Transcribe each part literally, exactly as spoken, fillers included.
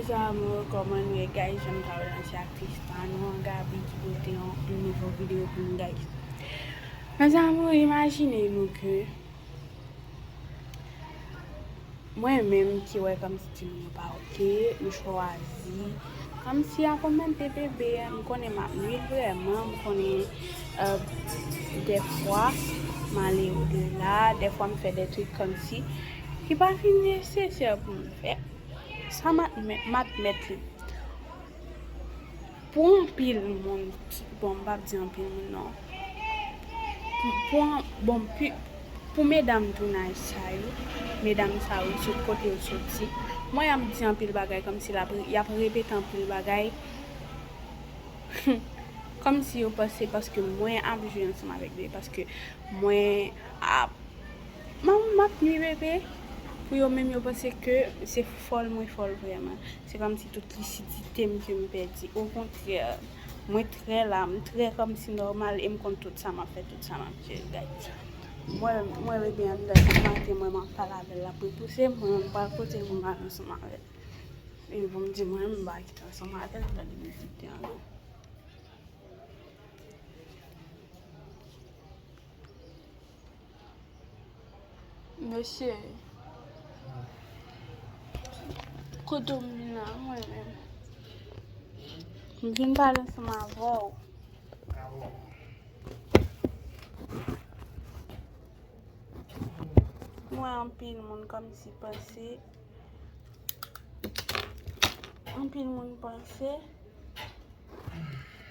Mes amours, kòman nou ye, guys? Jan m ta wè la, se aktris pa nou an, Gaby, ki pote yon, yon nouvo videyo pou nou, guys. Mes amours, imajine nou ke mwen menm ki wè kòmsi timoun yo pa oke, m chwazi kòmsi akonpanye bebe a. M konnen m ap nwi l vrèman, m konnen, euh, dèfwa m ale odela, dèfwa m fè de trik kòmsi ki pa fin nesesè pou m fè. Sa m admèt, m admèt li. Pou anpil moun, bon, m p ap di anpil moun, non. Pou, pou an-, bon, pi, pou medam tounaj sa yo, medam sa yo, sot kote yo soti, mwen ap di anpil bagay kòmsi l ap, y ap repete anpil bagay, kòmsi yo panse paske mwen ap jwe ansanm avèk bebe, paske mwen ap M ap, m ap nwi bebe. Pou yo menm, yo panse ke se fòl mwen fòl vrèman. Se kòmsi tout lisidite m ke m pèdi. Okontrè, mwen trè la, m trè kòmsi nòmal e m konn tout sa m ap fè, tout sa m ap jere, guys. Mwen, mwen bebe an, guys, maten mwen m ap pale avè l, l ap repouse, mwen m pral kote pou m al ansanm avè l. E pou m di mwen, m pa kite ansanm avè l, gade lisidite an. Mesye, kote w vin la, mwen menm? M vin pale ansanm avè w. Mwen anpil moun kòmsi panse, anpil moun panse,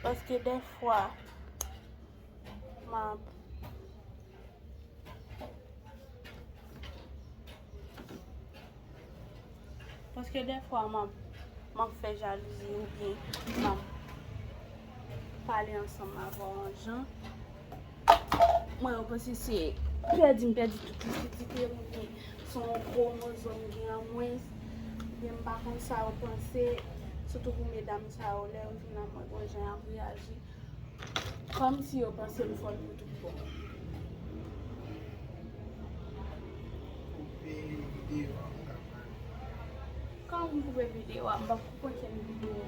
paske dèfwa, m ap, paske dèfwa m ap, m ap fè jalouzi oubyen m ap pale ansanm avè w yon jan. Mwen, yo panse se pèdi m pèdi tout lisidite m, oubyen se yon kwomozòm gen an mwens, oubyen m pa konn sa yo panse, sitou pou medam sa yo, lè yo vin la, mwen, gon jan y ap reyaji. Kòmsi yo panse m fòl pou tout bon. Koupe videyo a, m ka pale. Kòman m koupe videyo a? M p ap koupe okenn videyo.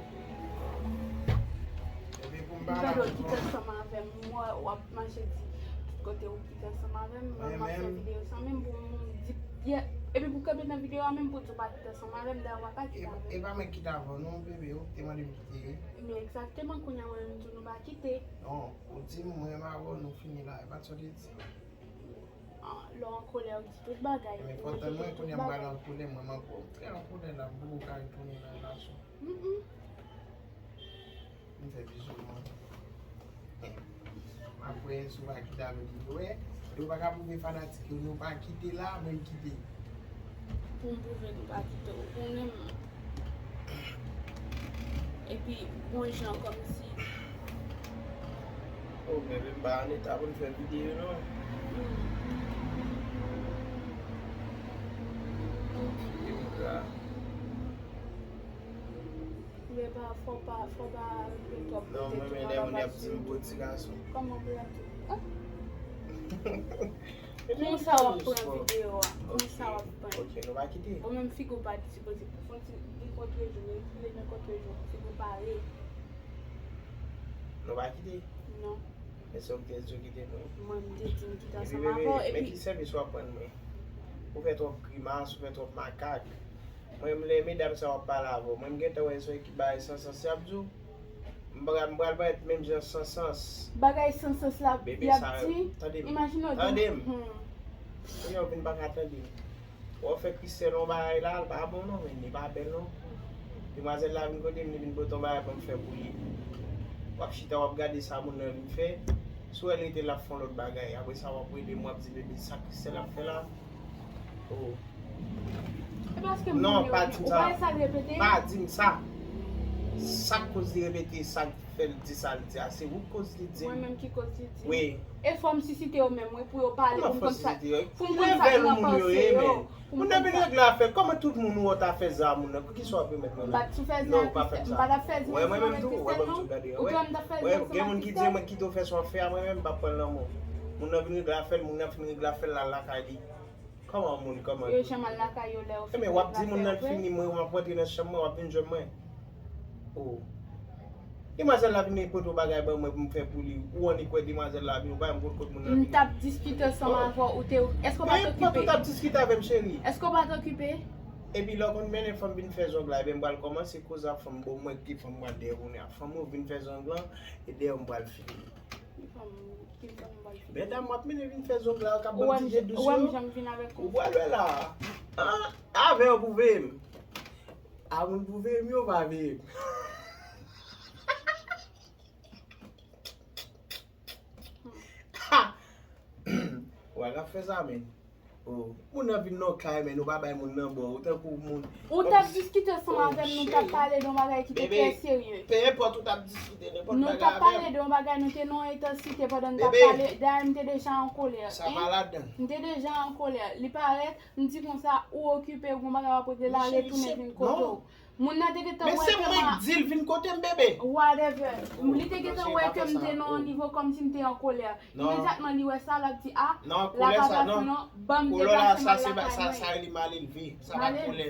Epi pou m M pale pèdi w kite ansanm avè m. M wè w ap mache di tout kote ou kite ansanm avè m. Mwen, m ap fè videyo sa menm pou m di, yeah. Epi pou kanpe nan videyo a menm pou di w pa kite ansanm avè m, dayè w pa ka kite avè m. E pa mwen ki kite avè w non, bebe, ou te mande m kite wi. Men egzakteman, kounye a mwen menm tou nou pa kite. Non, ou di m mwen m avè w nou fini la, e pa t sa w te di. Ah, lè w an kolè, w di tout bagay. Men fò w tann mwen, kounye a m pral an kolè, mwen m an kolè, m trè an kolè la, m poko ka retounen nan relasyon. Mm, mm. M fè bizou mwen. M ap wè si w pa kite avè m, wi. Yo pa ka pwouve fanatik yo, nou pa kite la, mwen m kite. Pou m pwouve nou pa kite, ou konnen m. Epi, bon jan kòmsi. Oh, bebe, m pa an eta pou n fè videyo, non. Figi m gra. Men pa, fò pa, fò pa rive twòp. Non, mwen, men lè moun y ap di m gwo ti gason. Kòman pou y ap di? Ah! Konsa w ap pran videyo a. Konsa w ap pran. Ok, nou pa kite. Ou menm figi w pa t sipoze pou fon ti di kontrejou, retire nan kontrejou, figi w pare. Nou pa kite? Non. Men se ou ki te di w kite mwen. Mwen, m te di m kite ansanm avè w, epi men ki sèvis w ap rann mwen? Ou fè twòp grimas, ou fè twòp makak. Mwen, m lè medam sa w ap pale avè w, mwen, m gentan wè se yon ekip bagay san sans y ap di w. M pral, m pral parèt menm jan san sans. Bagay san sans la, y ap di, imajine w di, tande m. Kounye a w vin pa ka tande m. Wè w fè Christelle yon bagay la, l pa bon non, men li pa bèl non. Demwazèl la vin kote m, li vin pote yon bagay pou m fè pou li. W ap chita, w ap gade sa moun nan vin fè. Si w wè l rete, l ap fè yon lòt bagay. Apre sa, w ap rele m, w ap di, bebe, sa Christelle ap fè la? Oh. E paske moun yo, ou pa wè sa l repete? Pa di m sa. Sa k koz li repete, sa k fè l di sa l di a, se ou k koz li di m. Mwen menm ki koz li di m? Wi. E fò m sisite yo menm, wi, pou yo pale, pou m konn sa, pou m konn sa ki nan panse yo. Moun nan vin regle afè l. Kòman tout moun ou wè w ta fè zen a moun nan? Poukisa w ap remèt mwen la? M pa t sou fè zen ak Christelle. M pa t ap fè zen ansanm avèk Christelle, non. Ou kwè m t ap fè zen ansanm ak Christelle? Gen moun ki di mwen kite w fè sa w ap fè a, mwen menm m p ap pran l nan men w. Moun nan vin regle afè l, moun nan fin regle afè l, l al lakay li. Kòman moun, kòman? Yo janm al lakay yo lè yo fin Ebyen, w ap di moun nan fini, mwen, w ap rantre nan chanm mwen, w ap vin jwenn mwen. Oh. Demwazèl la vin pote yon bagay ban mwen pou m fè pou li. Ou annik wè demwazèl la vin, ou pa menm konn kot moun nan vini. M t ap diskite ansanm avè w, ou te, èske w pa t okipe? Nenpòt ou t ap diskite avè m, cheri. Èske w pa t okipe? Epi lè w konn mennen fanm vin fè zong la, ebyen m pral kòmanse koze ak fanm, bon, mwen ki fanm mwen dèyè kounye a. Fanm ou vin fè zong lan, e dèyè m pral fini. Medam, w ap mennen vin fè zong la, k ap ban m ti je dous yo. Ou pral wè la. An, avè yo pou veye m. A moun pou veye m, yo pa veye m. Ou pa ka fè sa, men. Oh, moun nan vin nan kay, men nou pa bay moun nan bò. Ou tankou moun. Ou t ap diskite ansanm avè m, nou t ap pale de yon bagay ki te trè serye. Pe enpòt ou t ap diskite nenpòt bagay avè m. Nou t ap pale de yon bagay, nou te nan yon entansite pandan n t ap pale. Dayè, m te deja an kolè. Sa pa ladan. M te deja an kolè. Li parèt, m di konsa, ou okipe, ou gon bagay w ap regle la, retounen vin kote w. Moun nan te gentan wè ke m a. Men se mwen k di l vin kote m, bebe. Whatever. Li te gentan wè ke m te nan yon nivo kòmsi m te an kolè. Imedyatman li wè sa, l ap di, a, la pa pase non, ban m deplase m al lakay mwen. Sa rele malelve. Sa pa kolè.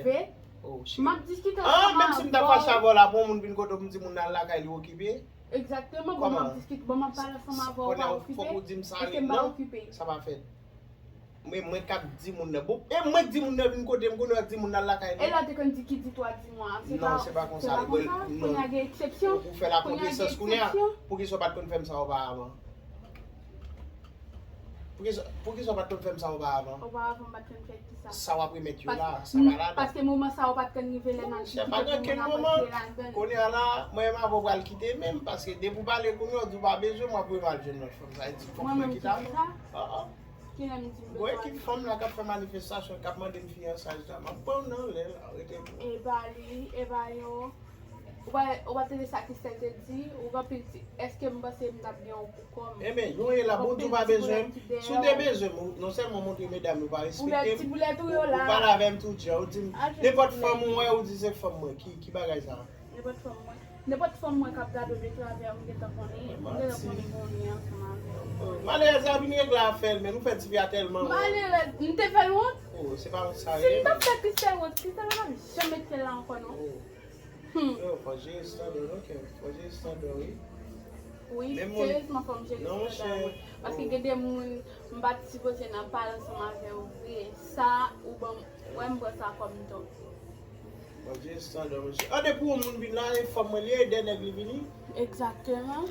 M ap diskite ansanm avè w. Menm si m ta fache avè w la, pou yon moun vin kote w, m di moun nan al lakay li okipe. Egzakteman, bon, m ap diskite, bon, m ap pale ansanm avè w, ou pa okipe? Èske m pa okipe? Sa pa fèt. Men mwen k ap di moun nan. Bon, e mwen k di moun nan vin kote m, kounye a di moun nan al lakay li. E lè w te konn di ki di twa di mwa. Non, se pa konsa. Kounye a gen eksepsyon. Ou fè lakonesans kounye a. Poukisa w pa t konn fè m sa oparavan? Poukisa, poukisa w pa t konn fè m sa oparavan? Oparavan, m pa t konn fè ki sa? Sa w ap remèt yo la, sa pa ladan. Paske moman sa a ou pa t konn rive lè n ap diskite pou moun ap rantre ladan l. Kounye a la, mwen menm avè w pral kite menm, paske depi w pale kounye a, w di w pa bezwen m, w ap voye m al jwenn lòt fanm. Sa vle di fòk mwen kite avè w. Kilè m di m bezwen. Ou wè ki fanm la k ap fè manifestasyon, k ap mande m fiyansaj la, m ap pran w nan lè la, rete. E pa li, e pa yo. Ou pa, ou pa tande sa Christelle te di, ou gen anpil ti, èske m panse m t ap gen yon pou kò m? Enben, yon ye la, bon, ou pa bezwen m. Si w te bezwen m, ou non sèlman montre medam yo pa respekte m, ou pale avè m tou djan, ou di m, nenpòt fanm ou wè, ou di se fanm mwen, ki, ki bagay sa? Nenpòt fanm mwen. Nenpòt fanm mwen k ap gade w de travè, m gentan konnen, m gentan konnen gen yon lyen ansanm avè w. Malerèz la vin regle afè l, men nou fè tifi a tèlman wont. Malerèz, m te fè l wont? Oh, se pa wont sa ye. Si m t ap fè Christelle wont, Christelle pa t ap janm met pye l la ankò non. Oh. Hmm. Yo, fò jere estanda, non, kè. Fò jere estanda, wi. Wi, seryezman, fò m jere estanda, wi. Paske gen de moun, m pa t sipoze nan pale ansanm avè w vre. Sa, ou ban m, wè m pran sa kòm don. Bondye estanda, mesye. An, depi yon moun vin la, e fanm mwen li ye, de nèg li vini. Egzakteman.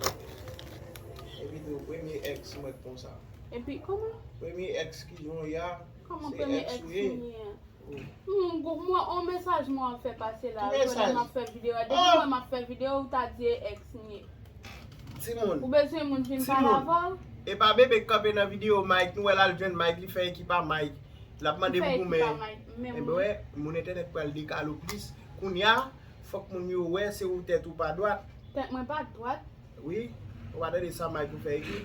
Epi tou, premye èks mwen k konsa. Epi, kòman? Premye èks ki jwenn ya, se èks ou ye. Kòman premye èks m ye? Wi. Mwen, mwen, on mesaj mwen ap fè pase la, pandan m ap fè videyo a. Depi mwen m ap fè videyo, ou ta di e èks m ye. Timoun. Ou bezwen moun vin pale avè w? E pa bebe k kanpe nan videyo Mike, nou wè l al jwenn Mike, li fè ekip a Mike. L ap mande pou goumen. Enben, wè, moun entènèt pral dekale w plis. Kounye a, fòk moun yo wè se ou tèt ou pa dwat. Tèt mwen pa dwat. Wi. Ou pa tande sa Mike ou fè ekri?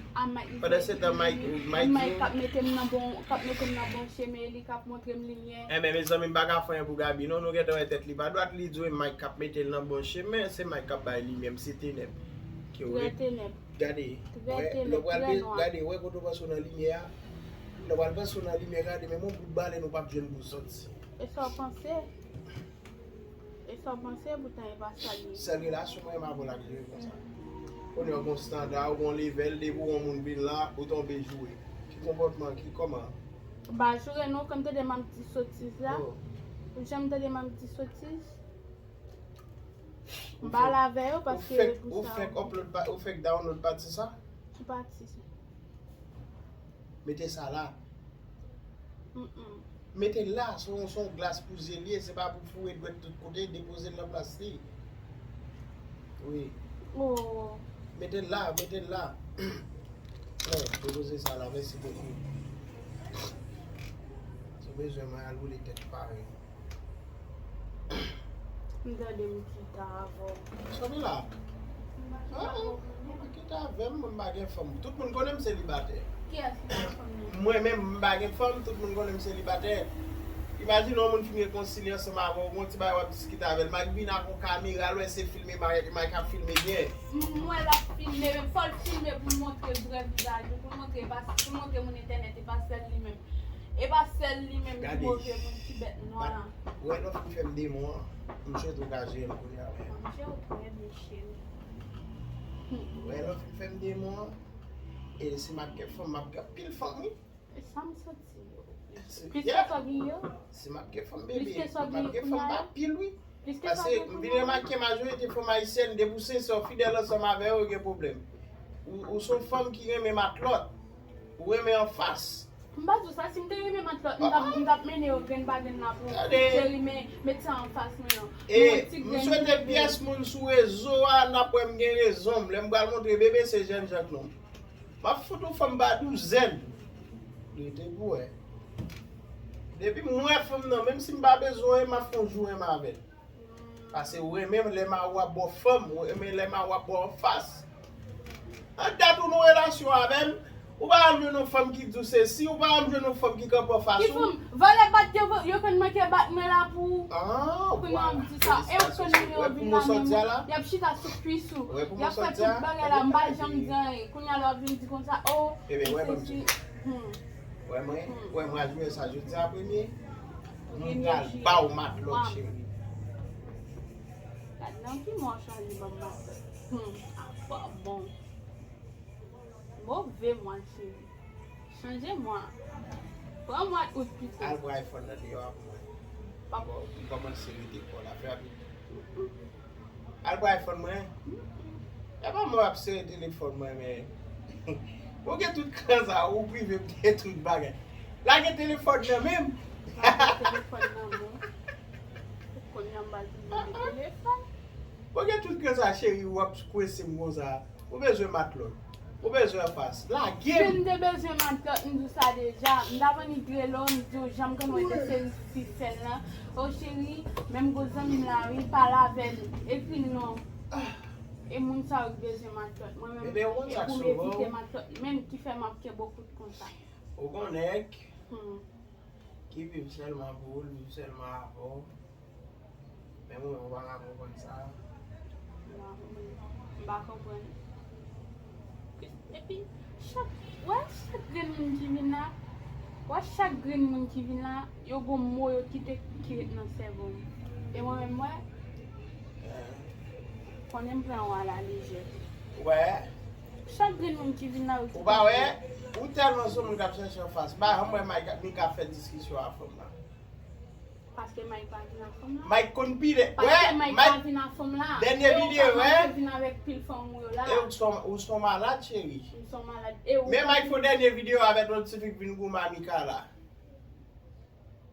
Pandan se tan Mike, Mike k ap mete m nan bon, k ap mete m nan bon chemen, li k ap montre m limyè. Enben, mezanmi, m pa ka fè anyen pou Gaby non, nou gentan wè tèt li pa dwat, li di w e Mike k ap mete l nan bon chemen, se Mike k ap bay limyè, m se tenèb. Trè tenèb. Gade, wè, lè w pral gade, wè kote w panse w nan limyè a. Lè w pral panse w nan limyè, gade, menm yon bout balèn ou p ap jwenn pou w sòti. E sa w panse? E sa w panse, poutan e pa sa l ye. Sèl relasyon mwen menm avè w la ki dwe konsa. Kounye a w gon estanda, w gon level, depi w wè yon moun vin la, ou tonbe joure. Ki konpòtman, ki kòman? M pa joure non, kan m tande m ap di sotiz la. Ou janm tande m ap di sotiz? M pale avè yo paske pou sa. Ou fèk upload pa, ou fèk download pati sa? Ki pati sa? Mete sa la. Mete l la, se yon, se yon glas pou zye l ye, se pa pou foure dwèt tout kote, depoze l nan plas li. Wi. Mete l la, mete l la. Bon, depoze sa la, mèsi bokou. Si w bezwen mwen al woule tèt parèy. M tande m kite avè w. Samila. Ah, ah, kite avè m, mwen m pa gen fanm. Tout moun konnen m selibatè. Kiyès ki pa gen fanm nan? Mwen menm, m pa gen fanm, tout moun konnen m selibatè. Imajine yon moun fin rekonsilye ansanm avè w, gon ti bagay w ap diskite avè l. Mike vin ak yon kamera, l wè se filme, Mike, Mike ap filme byen. M wè l ap filme, men fò l filme pou l montre vrè vizaj li, pou l montre pa, pou l montre moun entènèt, e pa sèl li menm. E pa sèl li menm ki move moun, ki bèt nwa. Ou wè lè w fin fè m demon an, m swete w ka jere m kounye a menm. Manje w trè byen, cheri. Ou wè lè w fin fè m demon an, e si m ap gen fanm, m ap gen anpil fanm, wi. E sa m santi yo. Plis ke sa w gen yo. Si m ap gen fanm, bebe, m ap gen fanm pa pil, wi. Paske m vin remake majorite fanm ayisyèn, depi w sensè, w fidèl ansanm avè yo, yo gen pwoblèm. Ou, ou se yon fanm ki renmen matlòt. Ou renmen anfas. M pa di w sa, si m te renmen matlòt, m t ap, m t ap mennen yo grenn pa grenn la pou cheri, men met sa anfas mwen an. E m swete pyès moun sou rezo a, n ap wè m gen rezon m. Lè m pral montre bebe se jènjan k non. M ap fout yon fanm pa douzèn. Rete pou wè. Depi m wè fanm nan, menm si m pa bezwen, m ap fè yon jou renmen avè l. Paske ou renmen lè mari w ap ba w fanm, ou renmen lè mari w ap ba w anfas. An dat ou nan relasyon avè m, ou pa janm jwenn yon fanm ki di w sesi, ou pa janm jwenn yon fanm ki kanpe anfas ou. Ki fanm? Vòlè bat yo, yo konn manke bat mwen la pou ou. Kounye a m di sa. E ou konn yo vin la menm. Y ap chita sou kwis ou. Y ap fè tout bagay la, m pa janm di anyen. Kounye a la w ap vin di konsa, o, e sesi. Wè mwen, wè mwen al jwe sa jodi a premye. M pral ba w matlòt, cheri. Gad nan ki mwa w chwazi ban m matlòt. Hmm, apa bon. Move mwa, cheri. Chanje mwa. Pran mwa out pito. Al pran iPhone nan deyò a pou mwen. Papa, ou kòmanse rete kò la, fè rapid. Al pran iPhone mwen. E pa mwen w ap sere telefòn mwen, men. Ou gen tout kran sa, ou prive m de tout bagay. Lage telefòn nan men m. Lage telefòn nan men w. Kounye a m pral di m de telefòn. Ou gen tout kran sa, cheri, w ap kwense m konsa. Ou bezwen matlòt. Ou bezwen anfas. Lage m. Si m te bezwen matlòt, m di w sa deja. M t ap annik rele w, m di w jan m konn wè de seri fi fè l lan. O cheri, menm gwo zanmi m la wi, pale avè l. Ekri l non. E moun sa yo ki bezwen matlòt. Mwen menm, e pou m evite matlòt menm ki fè m ap kenbe w kout konsa. Ou gon nèg ki viv sèlman pou ou, l viv sèlman avè w. Men mwen, mwen pa ka konprann sa. M pa konprann. Epi, chak, wè chak grenn moun ki vin la, wè chak grenn moun ki vin la, yo gon mo yo kite ki ret nan sèvo m. E mwen menm, wè, konnen m pran yo a la lejè. Wè. Chak grenn moun ki vin la, yo kite. Ou pa wè? Ou tèlman se moun k ap chèche anfas. M pa janm wè Mike, Mika fè diskisyon a fanm nan. Paske Mike pa vin ak fanm lan. Mike konn pile. Paske Mike pa vin ak fanm lan. Dènye videyo, wè. E ou pa vin avèk pil fanm ou yo la. E ou son, ou son malad, cheri. M son malad. E ou. Men Mike fè dènye videyo avèk lòt ti fi k vin goumen a Mika la.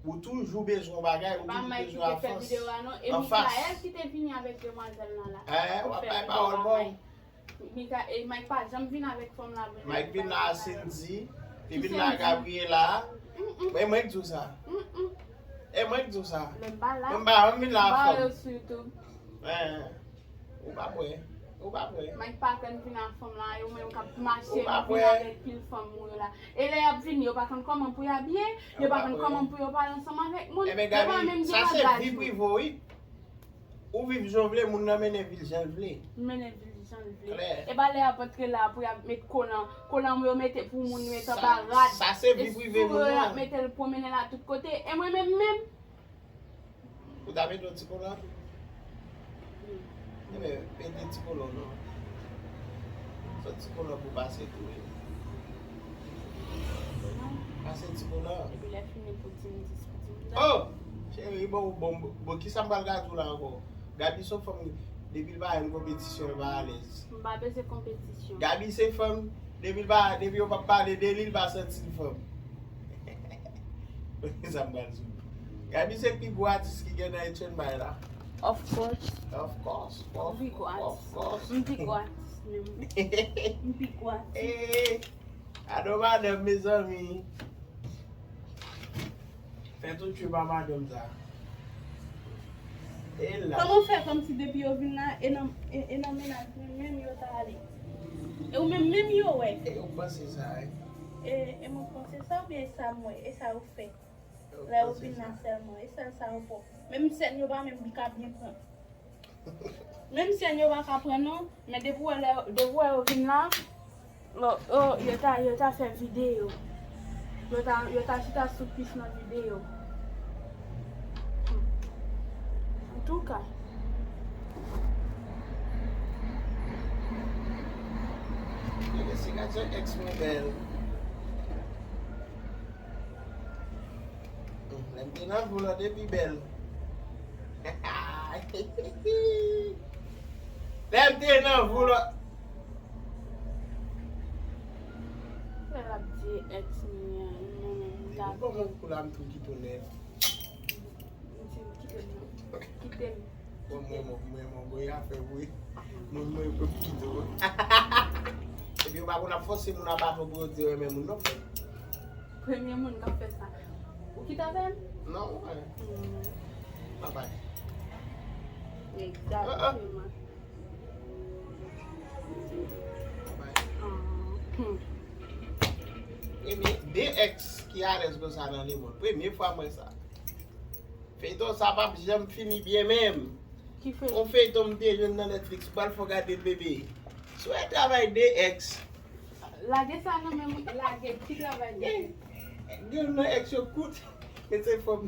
Ou toujou bezwen yon bagay, ou toujou bezwen anfas. E pa Mike ki te fè videyo a non. E Mikaèl ki te vini avèk demwazèl lan la. Pou fè videyo a Mike. Mika, e Mike pa janm vin avèk fanm la, Mike vin la a Cindy, li vin la a Gabriela. E mwen k di w sa. E mwen k di w sa. Mwen m pa la. Mwen m pa janm vin la a fanm. M pa wè yo sou YouTube. Ou pa kwè. Ou pa kwè. Mike pa konn vin ak fanm la, yo menm k ap mache, vin avèk pil fanm ou yo la. E lè y ap vini, yo pa konn kòman pou y abiye, yo pa konn kòman pou yo pale ansanm avèk moun, yo pa menm gen langaj moun. Sa se vi prive w, wi. Ou viv jan w vle, moun nan mennen vi l jan l vle. Mennen vi l jan l vle. Klè. E pa lè y ap antre la pou y ap met kolan. Kolan yo mete pou moun met anba rad. Sa, sa se vi prive moun nan. E sou yo y ap mete l pwomennen la tout kote. E mwen menm menm. Ou ta mete yon ti kolan? Ebyen, mete ti kolan non. Se yon ti kolan pou pase tou wi. Pase ti kolan. Epi lè fini pou di m dis pou di m dat. Oh! Cheri, bon, bon, bon, kisa m pral gade w la ankò? Gaby se yon fanm, depi l pa jwenn konpetisyon, l pa alèz. M pa bezwen konpetisyon. Gaby se fanm, depi l pa, depi yo p ap pale de li, l pa santi l fanm. Sa m pral di w. Gaby se pi gwo atis ki gen nan H N B la. Of course. Of course. M pi gwo atis. M pi gwo atis menm. M pi gwo atis. Eh, ado madanm, mezanmi. Fè tout chou pa madanm sa. E la. Kòman w fè kòmsi depi yo vin la, e nan, e, e nan mennaj mwen menm yo ta ale? E ou menm menm yo wè? E ou panse sa, wi. E, e mwen panse sa oubyen e sa m wè, e sa yo fè? Lè yo vin la sèlman, e sèl sa yo pran. Menm sèn yo pa menm ka byen pran. Menm sèn yo pa ka pran non, men depi w wè lè, depi w wè yo vin la, yo, yo, yo ta, yo ta fè videyo. Yo ta, yo ta chita sou pich nan videyo. Antouka. Nèg sigatyon ex mwen bèl. Lè m te nan vou la, te pi bèl. Lè m te nan vou la. Lè l ap di ex mwen an, mwen menm m ta. Depi bon, mwen kou la m tou kite w nèt. M di kite m non. Kite m. Bon, mwen, mwen, mwen, mwen, mwen, afè vre. Mwen, mwen, mwen, kite w. Epi yo pa konn ap fòse moun ap atann pou yo di yo renmen moun non, frè. Premye moun k ap fè sa. Ou kite avè m? Non, mwen. Hmm. Bye bye. Egzakteman. Bye bye. Ah, hmm. Premye, de ex ki alèz konsa nan lemonn. Premye fwa m wè sa. Feyton sa p ap janm fini byen menm. Ki feyton? On feyton m te jwenn nan Netflix, ou pral fè w gade l, bebe. Si w wè travay de ex. Lage sa nan men mwen, lage ti travay de ex. Gen nan ex yo kout, men se fanm.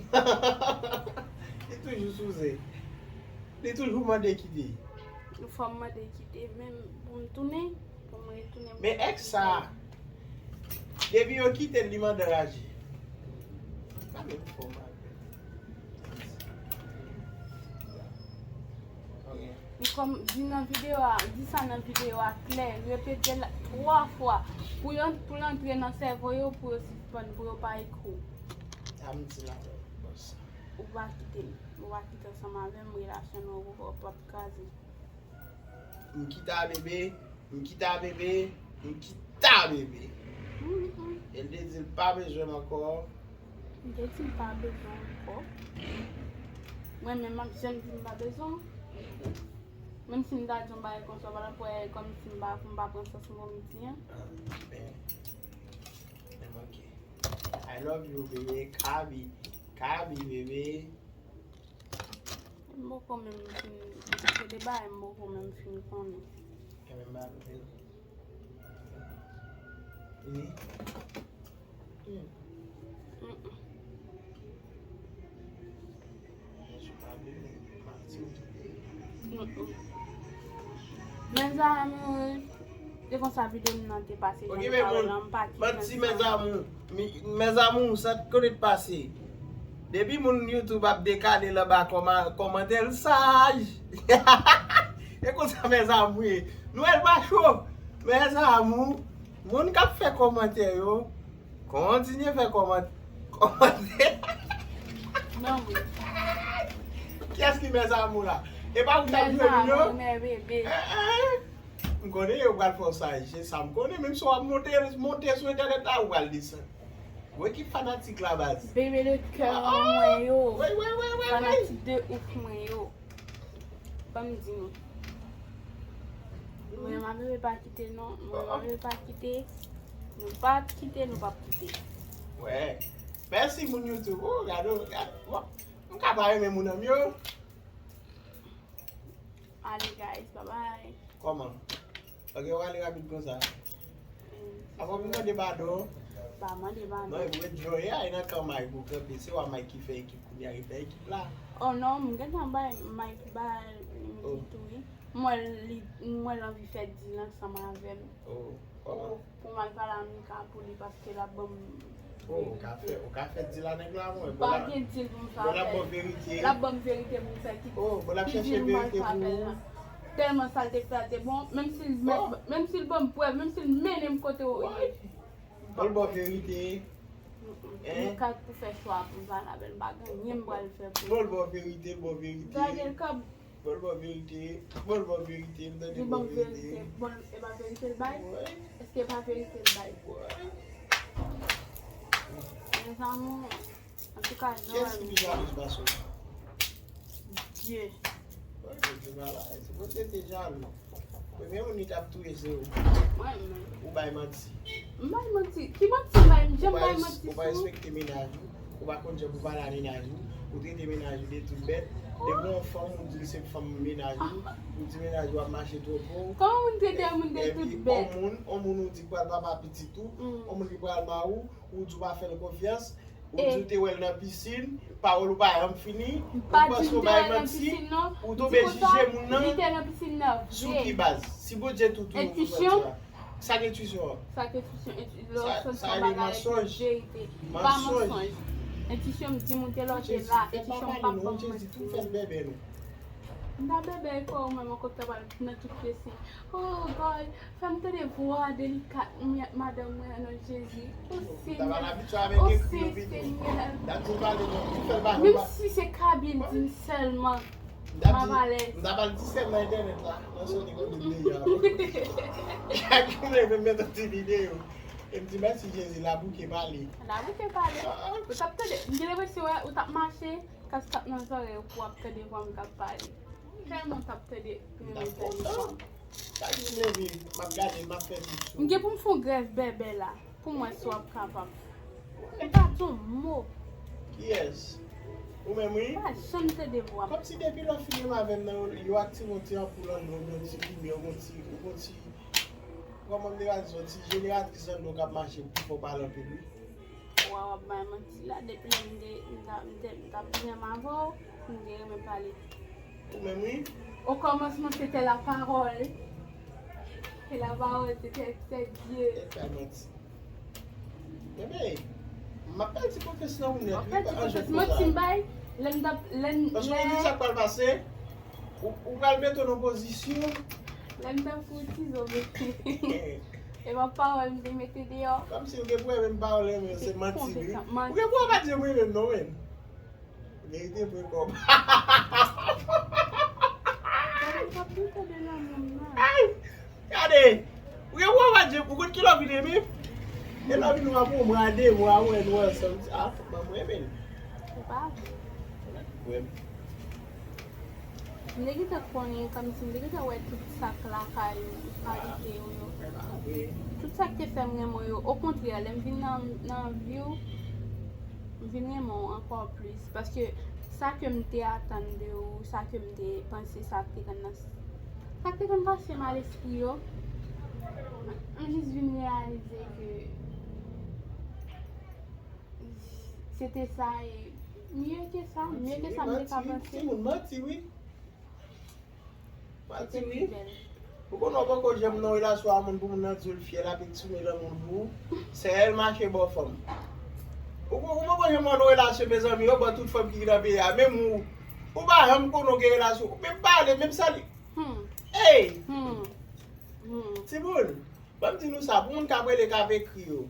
Li toujou sou zen. Li toujou mande kite. Fò m mande kite, menm pou m tounen. Men ex sa, depi yo kite l, li mande raje. Pa menm fòm avè l. Ok. Li kòm di nan videyo a, di sa nan videyo a klè, repete l twa fwa pou yo, pou l antre nan sèvo yo, pou yo sispann, pou yo pa ekri w. Sa m di la, bòs. Ou pa kite m, ou pa kite ansanm avè m, relasyon nou p ap kraze. M kita bebe, m kita bebe, m kita bebe. Mhm. E l te di l pa bezwen m ankò. M te di l pa bezwen w ankò. Mwen menm m ap janm di m pa bezwen w. Menm si m ta di yon bagay konsa, w pa t ap wè kòmsi m pa, m pa pran sans mwen m di an. Ah, men, men ok. I love you, bebe. Kabi, Kabi, bebe. M poko menm fin, se de bagay m poko menm fin konnen. Ebyen, m ba nou vin. Wi. Hmm. Mm-mm. Mezanmi, m ap di w kite. M ap di w kite. Mm-mm. Mezanmi, se konsa videyo m nan te pase. Ok, jan m ta wè la, m pa kite ansanm. Manti, mezanmi. Mezanmi, sa t konnen t pase. Depi moun YouTube ap dekale l anba kòma-, kòmantè, l saj. E konsa, mezanmi, ye. Nou wè l pa cho. Mezanmi, moun k ap fè kòmantè yo, kontinye fè kòmant-, kòmantè. Non, wi. Kiyès ki mezanmi la? E pa ou k ap jwe moun yo? Mezanmi, men bebe. Eh, eh. M konnen yo pral fè w saj, se sa m konnen. Menm si w ap monte, monte sou entènèt la, ou pral desann. Ou wè ki fanatik la, baz. Bebe de kè mwen yo. Wi, wi, wi, wi, wi. Fanatik de ouf mwen yo. Ban m di nou. Mwen, ma bebe pa kite, non. Mwen, ma bebe pa kite. Nou pa kite, nou p ap kite. Wè. Mèsi, moun YouTube. Oh, gade, gade. Bon, m ka pa renmen moun an m yo. Ale, guys, bye bye. Kòman? Ok, w ale rapid konsa. Mm. Avan pou mande padon. Pa mande padon. Non, e pou ret jwe a, e nan kan Mike pou kanpe. Se wa Mike ki fè ekip kounye a, ki fè ekip la. Oh non, m gentan bay Mike bal, m di tou wi. M wè li, m wè l anvi fè deal ansanm avè m. Oh, kòman? Pou m al pale a Mika pou li, paske l ap ban m. Oh, ou ka fè, ou ka fè deal a nèg la, mwen. Pa gen deal pou m fè avè l. Bon, l ap ban w verite. L ap ban m verite pou m fè ki, oh, bon, l ap chèche verite pou ou. Tèlman sa l te fè a te bon, menm si l mèt, menm si l ban m prèv, menm si l mennen m kote w ye. Bon, l ban w verite. Mm-mm. Hein? Mika pou fè chwa pou m pale avè l, m pa gen anyen m pral fè pou li. Bon, l ban w verite, l ban w verite. Gade l kòb. Bon, l ban verite. Bon, l ban verite. M tande li ban verite. Bon, e pa verite l bay? Wi. Èske e pa verite l bay? Wi. Mezanmi, antouka, jan. Kiyès ki pi jalouz pase w? Dye. Wi, men se pa la. Se pote te jalou. Premye moun li t ap touye se ou. Mwen menm. Ou bay manti. M bay manti. Ki manti m bay? M janm bay manti sou. Ou pa respekte mennaj ou. Ou pa konn jan pou pale a mennaj ou. Ou trete mennaj ou de tout bèt. Depi yon fanm ou di l se fanm mennaj ou, ou di mennaj ou ap mache twonpe w. Kòman moun trete yon moun de tout Epi bèt? On moun, on moun ou di k pral papa pitit ou, on moun ki pral mari w, ou di w pa fè l konfyans, ou di w te wè l nan pisin, pawòl ou pa janm fini, ou Pa di panse m w te bay wè nan manti, pisin non. Ou Di tonbe konsa, jije moun li nan te nan pisin nan. sou ki baz? Si Bondye tout ou Entwisyon. Sa k entwisyon an? Sa k entwisyon, enti- lè w Sa- santi sa yon rele bagay mansonj. se verite. Pa Mansonj. Mansonj. Entwisyon m di moun te lòt Jezi, la, fè entwisyon pa m pa pale non, ban m Jezi, tou fè l bèbè non. M ta bèbè e fò ou menm ankò k ta pral nan tout pye si. Oh God, fè m tande vwa delikat madanm mwen nan Jezi. Oh M ta pral Senyè. abitye avèk Oh ekri yo pito. Senyè. Dat di w pale non, tou fè l bale Menm pa. Si se kabin di m sèlman. M ta M ap di, alèz. M ta pral di sèl nan entènèt la, nan sèl li konn deyò. Chak jounen menm mèt an ti videyo. E m di mèsi Jezi la bouke pale. La bouke pale. Ou t ap tande, m gen lenpresyon wè, ou t ap mache, kas t ap nan zòrèy ou pou w ap tande vwa m k ap pale. Tèlman w t ap tande. M t ap kontan. Chak jou m leve, m ap gade, m ap fè tout sou. M gen pou m fè yon grèv bèbè la. Pou m wè si w ap kapab. Ou pa di yon mo. Kiyès? Ou menm wi? Pa janm tande vwa m. Kòmsi depi lè w fini avè m nan, yo aktive yon ti anpoul anndan w, yon ti limyè, yon ti, yon ti, kòman m te ka di, yon ti jeneratris anndan w k ap mache pi fò pale anpil wi. Wa w ap bay manti la, depi lè m te, m ta, m te, m t ap renmen avè w, m te renmen pale. Ou menm wi? Au commencement, c'était la parole. Et la parole, c'était, c'était Dieu. E fè manti. Bebe, m ap pèdi konfyans nan ou nèt wi, pa jan konsa. Manti m bay, lè m t ap, lè m, Paske ou di sa k pral pase, ou, ou pral mete w nan pozisyon. Lè m t ap koutize w, bebe. E pa pawòl m te mete deyò. Kòmsi ou gen pwoblèm pawòl, men se manti wi. Manti. Ou gen pwoblèm pa di mwen menm non, men. Verite vre kòb. Gade, m t ap tande nan moun nan. Ay! Gade! Ou gen pwoblèm pa di, ou konn kilè w vin renmen? E lè w vin wè pou mwa, de mwa, ou wè nou ansanm. Ah, fòk mwen renmen l. Se pa vre. Ou wè m. M te gentan konnen, kòmsi m te gentan wè tout sa k lakay ou, kalite ou yo. Tout sa k te fè m renmen w yo. Okontrè, lè m vin nan, nan vi w, m vin renmen w ankò plis. Paske sa ke m te atann de ou, sa ke m te panse, sa k te konn nan, sa k te konn pase nan lespri yo, m jis vin reyalize ke se te sa e mye ke sa, mye ke sa m te ka panse. Timoun manti wi. Manti wi. Ou konn w poko janm nan relasyon a moun pou moun nan di w l fyè l ap eksprime lanmou l pou ou. Sèl mache bò fanm. Ou, ou poko janm nan relasyon mezanmi, yo ban tout fanm ki nan peyi a. Menm ou, ou pa janm konnen w gen relasyon. Menm pale, menm sali. Ey! Timoun, ban m di nou sa, pou moun k ap rele k ap ekri yo.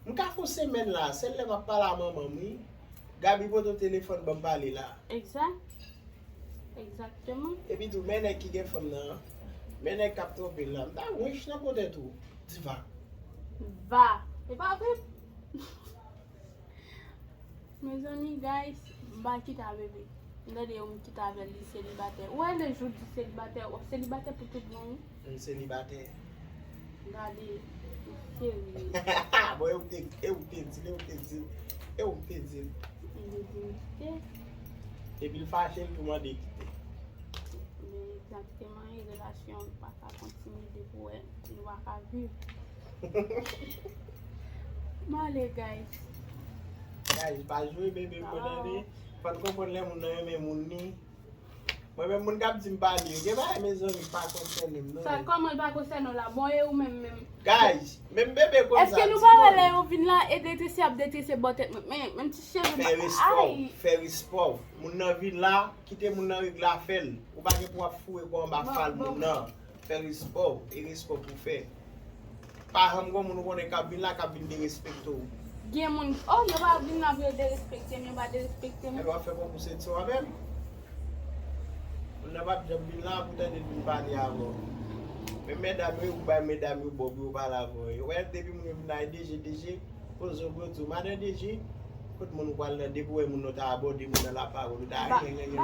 M ka fè yon semèn la, sèl lè m ap pale a manman m wi. Gaby pote yon telefòn ban m pale la. Exact. Exactement. Epi tou, men nèg ki gen fanm nan, men nèg k ap twonpe l la. M ta wench nan potèt ou, diva. Va. E pa vre. Mezanmi, guys, m pa kite a bebe. M tande yo, m kite avè l, li selibatè. Ou wè le jou di selibatè, w ap selibatè pou tout bon wi. M selibatè. Gade, ou serye. Bon, e ou te, e ou te di l, e ou te di l, e ou te di l. M te di m kite. Epi l fache, l tou mande kite. Men egzakteman, e relasyon pa ka kontinye depi w wè nou pa ka viv. M ale, guys. Guys, pa jwe bebe m konn tande. Fò n konprann lè moun nan renmen moun li. Mwen menm moun k ap di m pale yo, gen bagay mezanmi pa konsène m non. Sa kòman l pa konsène w la? Bon, e ou menm menm? Guys, menm bebe konn sa. Èske nou pa wè lè yo vin la e detrese y ap detrese bò tèt mwen? Men, menm ti cheve. Fè respè w, fè respè w. Moun nan vin la, kite moun nan regle afè l. Ou pa gen pou w ap foure kò anba fal moun nan. Fè respè w, e respè w pou fè. Pa janm gon moun ou konnen k ap vin la, k ap vin derespekte w. Gen moun, oh, yo pa vin la pou yo derespekte m, yo pa derespekte m. Epi w ap fè konkou seksyon avè m? Moun nan p ap janm vin la pou tande l vin pale avè w. Men medam yo, ou bay medam yo bò pou yo pale avè w. Yo wè depi moun yo vin la, e D J, D J, poze w pou yo di w, madan D J, kot moun ou pral nan, depi w wè moun nan ta abòde moun nan lapawòl, ou ta gen, gen, gen.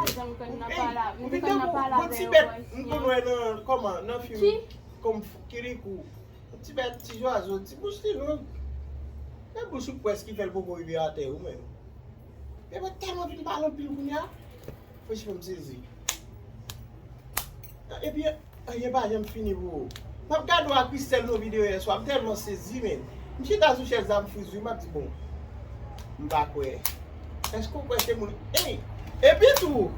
Ou vin tankou gon ti bèt m konn wè nan, kòman, nan fim, kòm Kirikou. Yon ti bèt, ti zwazo, ti bouch li long. Men bouch ou pwès ki fè l poko rive atè ou menm. Bebe tèlman vin pale anpil kounye a. Franchman, m sezi. Epi, anyen pa janm fini pou ou. M ap gade w ak Christelle nan videyo yèswa, m tèlman sezi, men. M chita sou chèz la, m friz, wi, m ap di, bon, m pa kwè. Èske w kwè se moun? Ey! Epi tou,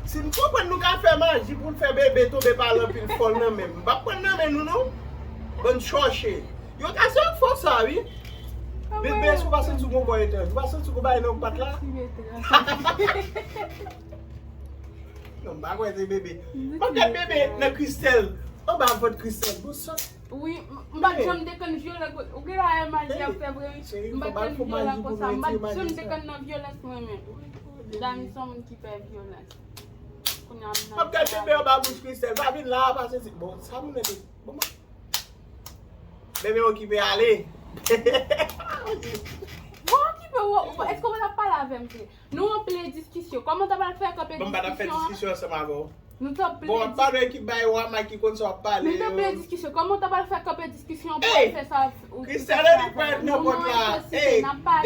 si m konprann nou ka fè maji pou n fè bebe tonbe pa l anpil fòl nan men m, m p ap pran nan men nou, non. Bann chòche. Yo ka se yo k fè w sa, wi. Bebe, èske w pa santi w gon bò etranj? Ou pa santi w gon bagay nan yon pat la? Non, m pa kwè se bebe. M ap gad bebe nan Christelle. Anba vant Christelle. Bon, sa. Wi, m pa t janm te konn vyolans. Ou gen la imaj y ap fè vre, wi. M pa t konn vyolans konsa. M pa t janm te konn nan vyolans, mwen menm. Dani se yon moun ki pè vyolans. Kounye a, m nan. M ap gad bebe anba bouch Christelle. Pa vin la, pa sezi. Bon, sa moun nan te. Bon, bon. Bebe okipe ale. Bon, okipe, ou, ou, èske w ap pale avè m vre? Nou an plen diskisyon. Kòman w ta pral fè kanpe diskisyon an? Bon, m pa t ap fè diskisyon ansanm avè w. Nou t an plen diskisyon. Bon, w ap pale ki bay w a, Mike ki konn sa w ap pale yo. Nou t an plen diskisyon. Kòman w ta pral fè kanpe diskisyon an pou w al fè sa ou te fè la? Ey! Christelle, li pa nan pòt la. Ey!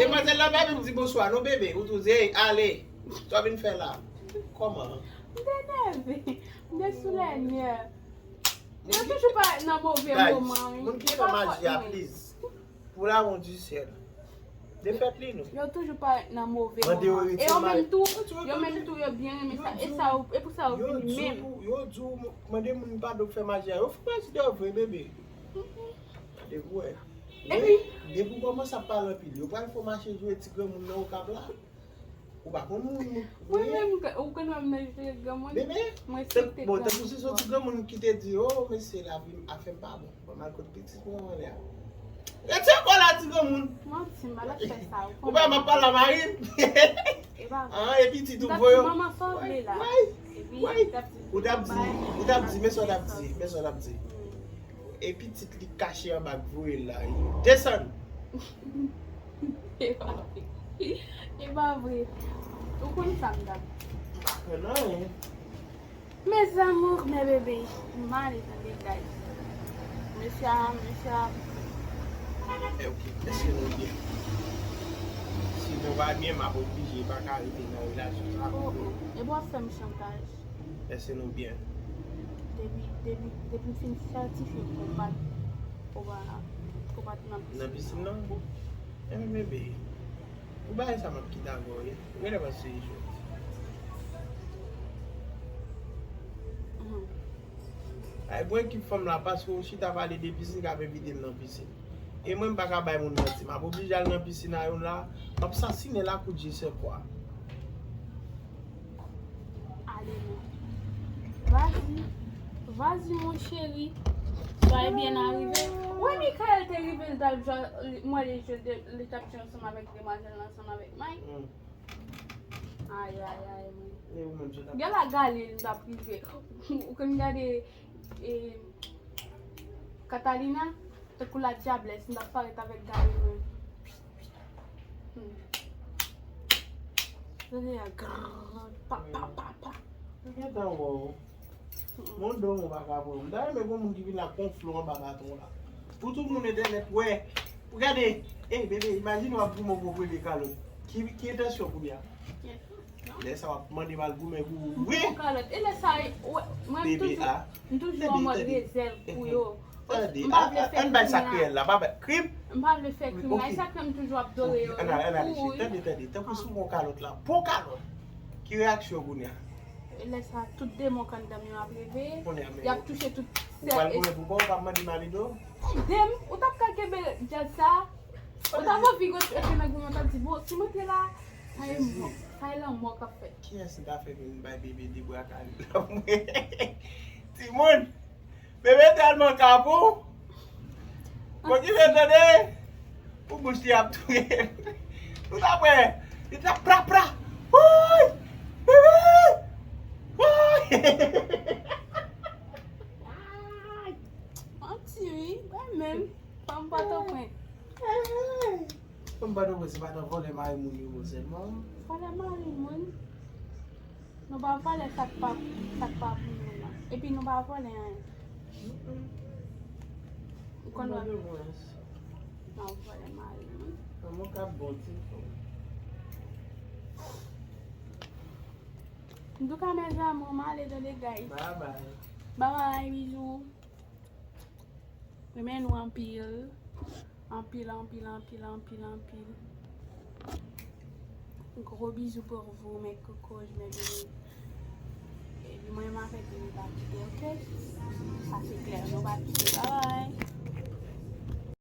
Demwazèl la pa vin di bonswa, non, bebe. Ou tou di, ey, ale. Sa w vin fè la? Kòman? M te nève. M te sou lè nè. Yo toujou parèt nan move moman, wi. Moun ki fè maji a, please. Pou l'amour du ciel. Defèt li, non. Yo toujou parèt nan move moman. E yo menm tou, yo menm tou, yo byen renmen sa. E sa, e pou sa yo vini menm. Yo di w, mande moun padon k fè maji a. Yo fè maji de vre, bebe. Gade pou wè. Epi depi w kòmanse ap pale anpil, yo pral fè w mache jwe ti granmoun nan Okap la. Ou pa konn moun. Mwen menm, ou konn wè m nan jete granmoun? Bebe, mwen se te bon, tankou si se yon ti granmoun ki te di, oh, mesye, lavi m, afè m pa bon. Ban m al kot pitit mwen anlè a. Retire kò la, ti granmoun. Manti, m pa t ap fè sa, ou konnen. Ou pa m ap pale a mari m. E pa vre. Ah, e pitit ou voye. Manman, sa w vle la. Epi, ou t ap di, ou t ap di, men sa w t ap di, men sa w t ap di. E pitit li kache anba k voye l la. Desann. E pa vre. E pa vre. Ou konn sa m t ap di. M pa konn anyen. Mes amours, mes bébés. M ale tande, guys. Mesye a, mesye a. Eh, ok, èske nou byen? Si nou pa byen, m ap oblije pa ka rete nan relasyon sa. Oh, oh. E w ap fè m chantaj. Èske nou byen? Depi, depi, depi m fin sètifye konbat, konbat, konbat nan pisin nan. Nan pisin nan? Enben, bebe, pou bagay sa m ap kite avè w, wi. Ou genlè panse jwèt. Mhm. Ay, bon ekip fanm la, paske w chita pale de pisin, k ap envite m nan pisin. E mwen, m pa ka bay moun manti. M ap oblije al nan pisin a youn la. M ap sasinen l a kout je sèkwa. Ale non. Vas-y. Vas-y, mon chéri. Soyez bien arrivé. Wè, Michael te rive, l t al jwe, mwen, li jwe, li t ap jwe ansanm avèk demwazèl la, ansanm avèk Mike. Mm. Ay, ay, ay, mwen. E ou menm, sa t ap... Gade la, gale, li t ap rive. Ou konn gade, e, Catalina? Tankou la dyablès, m t ap parèt avèk gari mwen. Hmm. Tande a, grrr, pa, pa, pa, pa. M gentan wè w. Mon dòm ou pa ka pran. M ta renmen gon moun ki vin la konflo anba baton la. Pou tout moun entènèt wè. Pou gade. Ey, bebe, imajine w ap goumen pou premye kalòt. Ki, ki entansyon kounye a? Lè sa w ap mande m al goumen pou ou. Wi. Pou kalòt. E lè sa, mwen, m toujou, m toujou an mòd rezèv pou yo. Tande, ann bay sa kriyèl la, pa bay krim. M pa vle fè krim la, e sa k fè m toujou ap dore yo. Ann ale, ann ale, cheri. Tande, tande, tankou si w gon kalòt la, bon kalòt. Ki reyaksyon w kounye a? E lè sa, tout demon k anndan m yo ap reveye, y ap touche tout sèl. Ou pral goumen pou kò w, pa mande m ale do? Ede m, ou t ap ka kenbe djaz sa? Ou t ap anvi rete nan goumen, w t ap di, bon, si m antre la, sa e mò, sa e lanmò k ap fèt. Kiyès m ta fè vin bay bebe de bra kale la pou mwen? Timoun! Bebe tèlman kapon. Bon, ki vle tande? Pou bouch li ap touye. Ou ta wè? Li t ap pra pra. Woy! Bebe! Woy! Manti wi, mwen menm, fanm Pòtoprens. Fanm Pòtoprens se pa nan vòlè mari moun yo sèlman. Vòlè mari moun. Nou pa vòlè sa k pa, sa k pa pou nou nan. Epi nou pa vòlè anyen. Ou konn wè. N ap vòlè mari moun. Kòman w ka bon ti fanm? Antouka, mes amours, m ale tande, guys. Bye bye. Bye bye, bizou. Renmen nou anpil. Anpil, anpil, anpil, anpil, anpil. Gros bisous pour vous, mes cocos, mes bébés. Epi mwen, m avèk nou, nou pa kite, ok? Sa se klè, nou pa kite.